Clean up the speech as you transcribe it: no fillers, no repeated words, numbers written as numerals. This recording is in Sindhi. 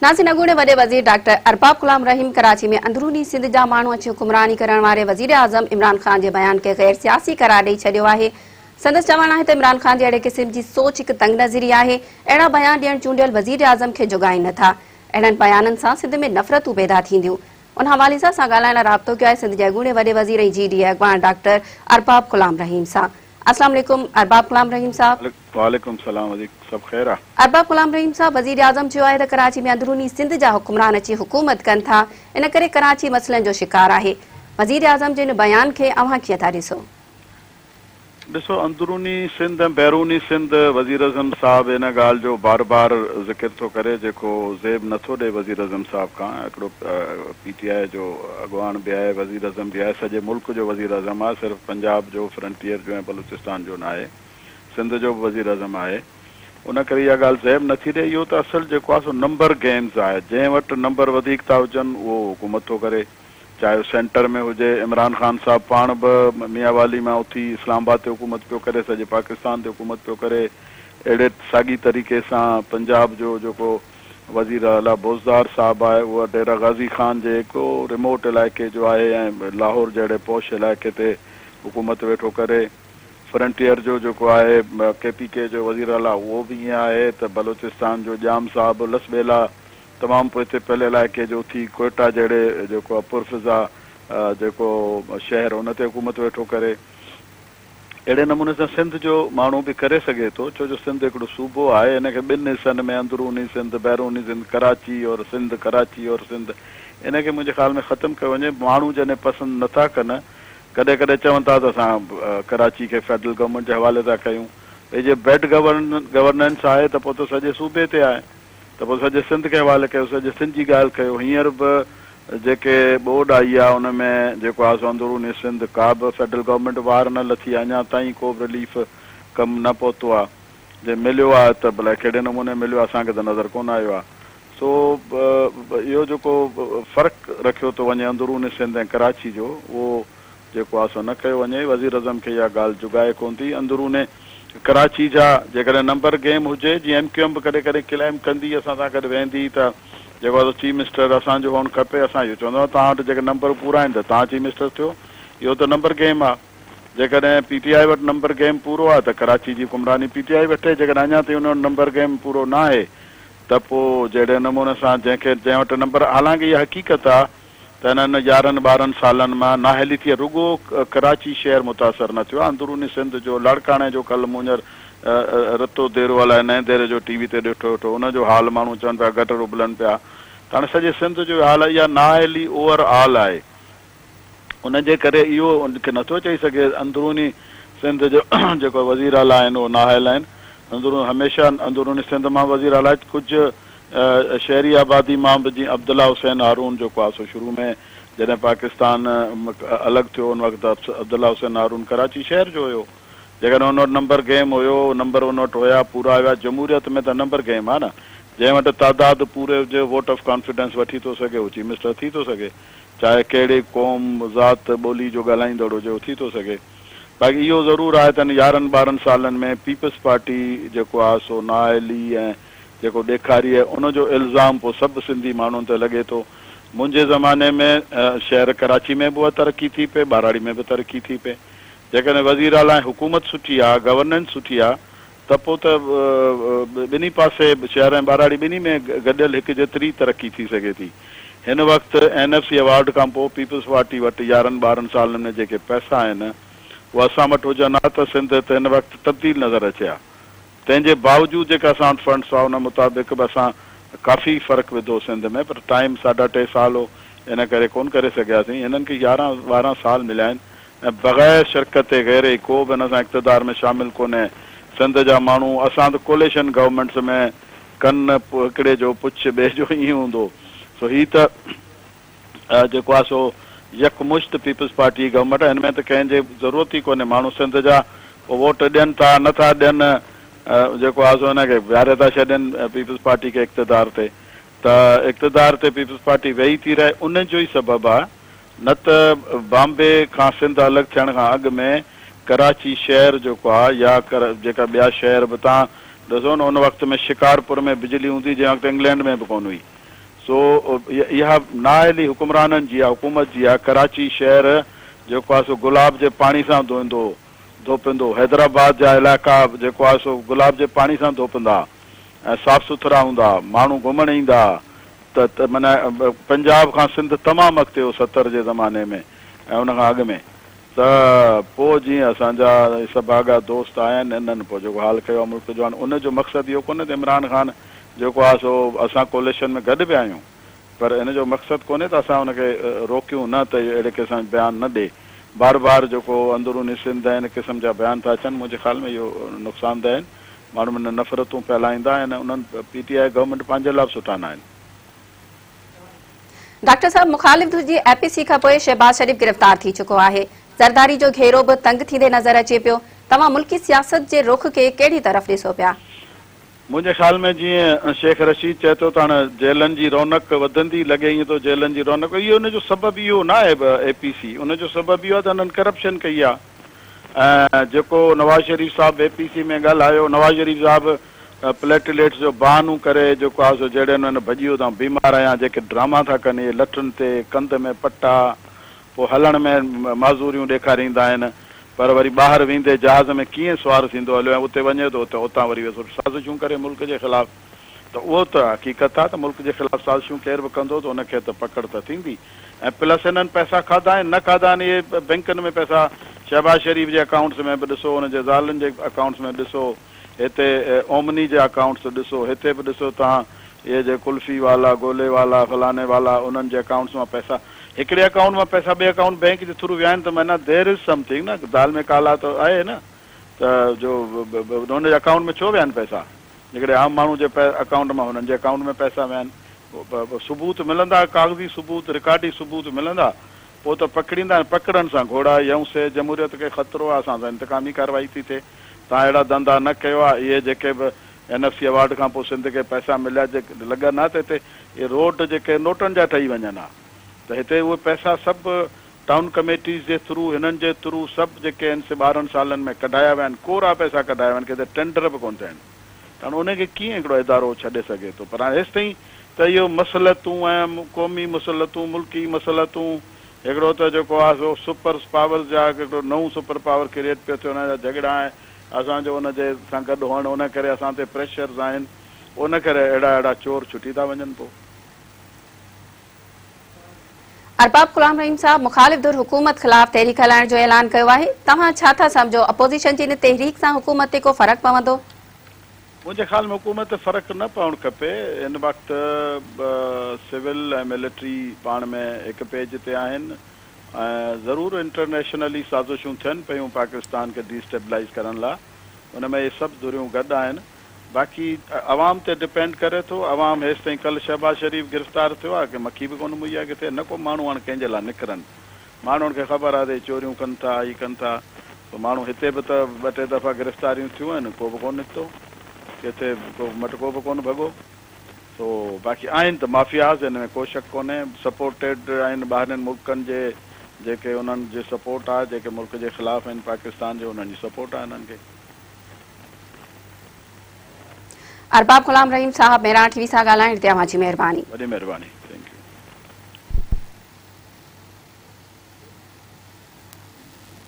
ناظرين اڳوڻي وڏي وزير ڊاڪٽر ارباب غلام رحيم ڪراچي ۾ اندروني سنڌ جا ماڻهو اچي حڪمراني ڪرڻ واري وزيراعظم عمران خان جي بيان کي غير سياسي قرار ڏئي ڇڏيو آهي. سندس چوڻ آهي ته عمران خان جي اهڙي قسم جي سوچ هڪ تنگ نظري آهي، اهڙا بيان ڏيڻ چونڊيل وزيراعظم کي جوڳائين نه ٿا، اهڙن بيانن سان سنڌ ۾ نفرتون پيدا ٿينديون. ان حوالي سان اسان ڳالهائڻ لاء رابطو ڪيو آهي سنڌ جي اڳوڻي وڏي وزير ۽ جي ڊي اي اڳواڻ ڊاڪٽر ارباب غلام رحيم سان. السلام عليڪم ارباب غلام رحيم صاحب. وعليڪم السلام وزير سڀ خير آ. ارباب غلام رحيم صاحب وزيراعظم چيو آهي ته ڪراچي ۾ اندروني سنڌ جا حڪمران اچي حڪومت ڪن ٿا ان ڪري ڪراچي مسئلن جو شڪار آهي وزيراعظم جي ان بيان کي اوهان ڪيئن ٿا ڏسو؟ ڏسو اندروني سنڌ ۽ بيروني سنڌ وزيراعظم صاحب ان ڳالهه جو بار بار ذڪر ٿو ڪري جيڪو زيب نٿو ڏئي وزيراعظم صاحب کان هڪڙو پي ٽي آء جو اڳواڻ به آهي وزيراعظم به آهي سڄي ملڪ جو وزيراعظم آهي صرف پنجاب جو فرنٽيئر جو ۽ بلوچستان جو ناهي. سنڌ جو به وزيراعظم آهي ان ڪري اها ڳالهه زيب نٿي ڏئي اهو ته اصل جيڪو آهي سو نمبر گيمز آهي جنهن وٽ نمبر وڌيڪ ٿا هجن اهو حڪومت ٿو ڪري چاهي اهو سينٽر ۾ هجي عمران خان صاحب پاڻ به ميانوالي مان اٿي اسلام آباد تي حڪومت پيو ڪري سڄي پاڪستان تي حڪومت پيو ڪري اهڙي ساڳي طريقي سان پنجاب جو جيڪو وزير اعليٰ بوزدار صاحب آهي اهو ڊيرا غازي خان جي هڪ ريموٽ علائقي جو آهي ۽ لاهور جهڙي پوش علائقي تي حڪومت ويٺو ڪري. فرنٽيئر جو جيڪو آهي ڪي پي ڪي جو وزير اعليٰ اهو به ائين آهي ته بلوچستان جو ڄام صاحب لس ٻيلا تمام پوئتي پيل علائقي جو اٿي ڪوئيٽا جهڙي جيڪو آهي پرفضا جيڪو شهر ان تي حڪومت ويٺو ڪري. اهڙي نموني سان سنڌ جو ماڻهو به ڪري سگهي ٿو ڇو جو سنڌ هڪڙو صوبو آهي ان کي ٻن حصن ۾ اندروني سنڌ بيروني سنڌ ڪراچي اور سنڌ ڪراچي اور سنڌ ان کي منهنجي خيال ۾ ختم ڪيو وڃي ماڻهو جڏهن پسند نٿا ڪن ڪڏهن ڪڏهن چون ٿا ته اسان ڪراچي کي فيڊرل گورنمينٽ جي حوالي ٿا ڪيون. ڀئي جي بيڊ گورننس آهي ته پوء ته سڄي صوبي تي آهي ته پوء سڄي سنڌ کي حوالي ڪيو، سڄي سنڌ جي ڳالهه ڪيو. هينئر به جيڪي ٻوڏ آئي آهي ان ۾ جيڪو آهي سو اندروني سنڌ ڪا به فيڊرل گورنمينٽ وار نه لٿي آهي، اڃا تائين ڪو به رليف ڪم نه پهتو آهي. جي مليو آهي ته الائي ڪهڙي نموني مليو آهي اسان کي ته نظر ڪونه آيو آهي. سو اهو جيڪو فرق رکيو ٿو وڃي اندرون سنڌ ۽ ڪراچي جو اهو جيڪو آهي سو نه ڪيو وڃي. وزيراعظم کي اها ڳالهه جڳائي ڪونه ٿي. اندرون ڪراچي جا جيڪڏهن نمبر گيم هجي جيئن ايم ڪيو ايم به ڪڏهن ڪڏهن ڪليم ڪندي اسان سان گڏ ويهندي ته جيڪو آهي سو چيف منسٽر اسان جو هئڻ کپي اسان اهو چونداسين توهان وٽ جيڪڏهن نمبر پورا آهن ته توهان چيف منسٽر ٿيو اهو ته نمبر گيم آهي. جيڪڏهن پي ٽي آء وٽ نمبر گيم پورو آهي ته ڪراچي جي حڪمراني پي ٽي آء وٺي جيڪڏهن اڃا تائين ان وٽ نمبر گيم پورو ناهي ته پوء جهڙي نموني سان جنهن کي جنهن وٽ نمبر حالانڪه اها حقيقت آ ته انهن يارهن ٻارهن سالن مان نااهلي ٿي رڳو ڪراچي شهر متاثر نه ٿيو آ اندروني سنڌ جو لاڙڪاڻي جو ڪل مونجهر رتو ديرو الائي نئين ديري جو ٽي وي تي ڏٺو ويٺو ان جو حال ماڻهو چون پيا گٽر اٻلن پيا ته هاڻي سڄي سنڌ جو حال اها نااهلي اوور آل آهي. ان جي ڪري اهو ان کي نٿو چئي سگهي اندروني سنڌ جو جيڪو وزير اعليٰ آهن اهو نااهل آهن اندرون هميشه اندروني سنڌ مان وزير اعليٰ ڪجهه شهري آبادي مان به جيئن عبدالله حسين هارون جيڪو آهي سو شروع ۾ جڏهن پاڪستان الڳ ٿيو ان وقت عبدالله حسين هارون ڪراچي شهر جو هيو جيڪڏهن ان وٽ نمبر گيم هيو نمبر ان وٽ هيا پورا هيا جمهوريت ۾ ته نمبر گيم آهي نه جنهن وٽ تعداد پوري هجي ووٽ آف ڪانفيڊنس وٺي ٿو سگهي هو چيف منسٽر ٿي ٿو سگهي چاهي ڪهڙي قوم، ذات، ٻولي جو ڳالهائيندڙ هجي اهو ٿي ٿو سگهي. باقي اهو ضرور آهي ته هن يارهن ٻارهن سالن ۾ پيپلز پارٽي جيڪو آهي سو نااهلي ۽ جيڪو ڏيکاري آهي ان جو الزام پوء سڀ سنڌي ماڻهن تي لڳي ٿو. منهنجي زماني ۾ شهر ڪراچي ۾ به اها ترقي ٿي پئي، ٻهراڙي ۾ به ترقي ٿي پئي. جيڪڏهن وزيراعليٰ ۽ حڪومت سٺي آهي، گورننس سٺي آهي ته پوء ته ٻنهي پاسي شهر ۽ ٻهراڙي ٻنهي ۾ گڏيل هڪ جيتري ترقي ٿي سگهي ٿي. هن وقت اين ايف سي ايوارڊ کان پوء پيپلز پارٽي وٽ يارهن ٻارهن سالن ۾ جيڪي پئسا آهن اهي اسان وٽ هجن ها ته سنڌ ته هن وقت تبديل نظر اچي ها. تنهن جي باوجود جيڪا اسان وٽ فنڊس هئا ان مطابق به اسان ڪافي فرق وڌو سنڌ ۾ پر ٽائيم ساڍا ٽي سال هو ان ڪري ڪونه ڪري سگهياسين. هنن کي يارهن ٻارهن سال مليا آهن ۽ بغير شرڪت غيري ڪو به ان سان اقتدار ۾ شامل ڪونهي. سنڌ جا ماڻهو اسان ته ڪوليشن گورنمينٽس ۾ ڪن هڪڙي جو پڇ ٻئي جو ائين هوندو سو هي ته جيڪو آهي سو يڪ مشت پيپلز پارٽي جي گورنمينٽ آهي هن ۾ ته ڪنهن جي ضرورت ئي ڪونهي ماڻهو سنڌ جا پوء ووٽ ڏين ٿا نه ٿا ڏين جيڪو آهي سو هن کي ويهاري ٿا ڇڏين پيپلز پارٽي کي اقتدار تي ته اقتدار تي پيپلز پارٽي ويهي ٿي رهي ان جو ئي سبب آهي نه ته بامبي کان سنڌ الڳ ٿيڻ کان اڳ ۾ ڪراچي شهر جيڪو آ يا جيڪا ٻيا شهر به تان ڏسو نه ان وقت ۾ شڪارپور ۾ بجلي هوندي جنهن وقت انگلينڊ ۾ به ڪونه هئي. سو اها نااهلي حڪمرانن جي آهي، حڪومت جي آهي. ڪراچي شهر جيڪو آهي سو گلاب جي پاڻي سان ڌوئندو ڌوپندو، حيدرآباد جا علائقا جيڪو آهي سو گلاب جي پاڻي سان ڌوپندا ۽ صاف سٿرا هوندا، ماڻهو گهمڻ ايندا ته معنيٰ پنجاب کان سنڌ تمام اڳتي هو ستر جي زماني ۾ ۽ ان کان اڳ ۾. ته پوء جيئن اسان جا سڀاڳا دوست آيا آهن انهن پوء جيڪو حال ڪيو آهي ملڪ جو هاڻ ان جو مقصد اهو ڪونهي ته عمران خان جيڪو آهي سو اسان ڪوليشن ۾ گڏ به آهيون پر ان جو مقصد ڪونهي ته اسان ان کي روڪيون نه ته اهو اهڙي قسم جو بيان نه ڏي بار بار جيڪو اندروني سنڌ ۽ ان قسم جا بيان ٿا اچن منهنجي خيال ۾ اهو نقصان ده آهن ماڻهن ۾ نفرتون ڦهلائيندا ۽ انهن پي ٽي I government پنهنجي لاء به سٺا ناهن. ڊاڪٽر صاحب مخالف ڌر جي اي پي سي کانپوء شهباز شريف گرفتار ٿي چڪو آهي، زرداري جو گهيرو به تنگ ٿيندي نظر اچي پيو، توهان ملڪي سياست جي رخ کي ڪهڙي طرف ڏسو پيا؟ منهنجي خيال ۾ جيئن شيخ رشيد چئي ٿو ته هاڻ جيلن جي رونق وڌندي لڳي ائين ٿو جيلن جي رونق اهو ان جو سبب اهو نه آهي اي پي سي ان جو سبب اهو آهي ته هنن ڪرپشن ڪئي آهي ۽ جيڪو نواز شريف صاحب اي پي سي ۾ ڳالهايو نواز شريف صاحب پليٽليٽس جو بهانو ڪري جيڪو آهي سو جهڙي نموني ڀڄي ويو ته آئون بيمار آهيان جيڪي ڊراما ٿا ڪن اهي لٺن تي ڪنڌ ۾ پٽا پوء هلڻ ۾ معذوريون ڏيکاريندا آهن پر وري ٻاهر ويندي جهاز ۾ ڪيئن سوار ٿيندو هليو ۽ اتي وڃي ٿو ته اتان وري ويسو سازشون ڪري ملڪ جي خلاف ته اهو ته حقيقت آهي ته ملڪ جي خلاف سازشون ڪير به ڪندو ته ان کي ته پڪڙ ته ٿيندي ۽ پلس هنن پئسا کاڌا آهن نه کاڌا آهن اهي بئنڪن ۾ پئسا شهباز شريف جي اڪائونٽس ۾ به ڏسو ان جي زالن جي اڪائونٽس ۾ ڏسو هتي اومني جا اڪائونٽس ڏسو هتي به ڏسو توهان اهي جي قلفي والا گولي والا فلاني والا انهن جي اڪائونٽس مان پئسا هڪڙي اڪائونٽ مان پئسا ٻئي اڪائونٽ بئنڪ جي ٿرو ويا آهن ته معنيٰ دير از سم ٿنگ نه دال ۾ ڪالا ته آهي نه ته جو هن جي اڪائونٽ ۾ ڇو ويا آهن پئسا جيڪڏهن عام ماڻهو جي اڪائونٽ مان هنن جي اڪائونٽ ۾ پئسا ويا آهن ثبوت ملندا ڪاغذي ثبوت رڪارڊي ثبوت ملندا پوء ته پڪڙيندا ۽ پڪڙن سان گهوڙا يئون سي جمهوريت کي خطرو آهي اسان سان انتقامي ڪارروائي ٿي ٿئي توهان اهڙا ڌنڌا نه ڪيو ها اهي جيڪي به اين ايف سي ايوارڊ کان پوء سنڌ کي پئسا مليا جي لڳن ها ته هتي اهي روڊ جيڪي نوٽن جا ٺهي وڃن ها ته هتي اهي پئسا سڀ ٽائون ڪميٽيز جي ٿرو هنن جي ٿرو سڀ جيڪي آهن سي 12 سالن ۾ ڪڍايا ويا آهن ڪورا پئسا ڪڍايا ويا آهن ڪٿي ٽينڊر به ڪونه ٿيا آهن ته هاڻي ان کي ڪيئن هڪڙو ادارو ڇڏي سگهي ٿو پر هاڻي هيستائين ته اهو مصلحتون ۽ قومي مصلحتون ملڪي مصلحتون هڪڙو ته جيڪو آهي سو سپر پاورز جا هڪڙو نئون سپر پاور ڪريئيٽ پيو ٿئي ان جا جهڳڙا ۽ اسان جو ان جي سان گڏ هئڻ ان ڪري اسان تي پريشرز آهن ان ڪري اهڙا اهڙا چور ڇٽي ٿا وڃن پوء. ارباب غلام رحيم صاحب مخالف ڌر حڪومت خلاف تحريڪ هلائڻ جو اعلان ڪيو آهي توهان ڇا ٿا سمجهو اپوزيشن جي ان تحريڪ سان حڪومت تي ڪو فرق پوندو؟ منهنجي خيال ۾ حڪومت تي فرق نه پوڻ کپي هن وقت سول ۽ ملٽري پاڻ ۾ هڪ پيج تي آهن ۽ ضرور انٽرنيشنلي سازشون ٿين پيون پاڪستان کي ڊي اسٽيبلائيز ڪرڻ لا ان ۾ اهي سڀ ڌريون گڏ آهن باقي عوام تي ڊپينڊ ڪري ٿو عوام هيستائين ڪلهه شهباز شريف گرفتار ٿيو آهي ڪي مکي به ڪونه موئي آهي ڪٿي نه ڪو ماڻهو هاڻ ڪنهن جي لا نڪرن ماڻهن کي خبر آهي ته هي چوريون ڪن ٿا، هي ڪن ٿا. پوء ماڻهو هتي به ته ٻه ٽي دفعا گرفتاريون ٿيون آهن، ڪو به ڪونه نڪتو. ڪٿي ڪو مٽڪو به ڪونه ڀڳو. سو باقي آهن ته مافياز، ان ۾ ڪو شڪ ڪونهي. سپورٽيڊ آهن ٻاهرين ملڪن جي، جيڪي انهن جي سپورٽ آهي، جيڪي ملڪ جي خلاف آهن پاڪستان جي، انهن جي سپورٽ آهي انهن کي. ارباب غلام رحيم صاحب مهراڻ ٽي وي سان ڳالهائڻ تي اوهان جي مهرباني. وڏي مهرباني.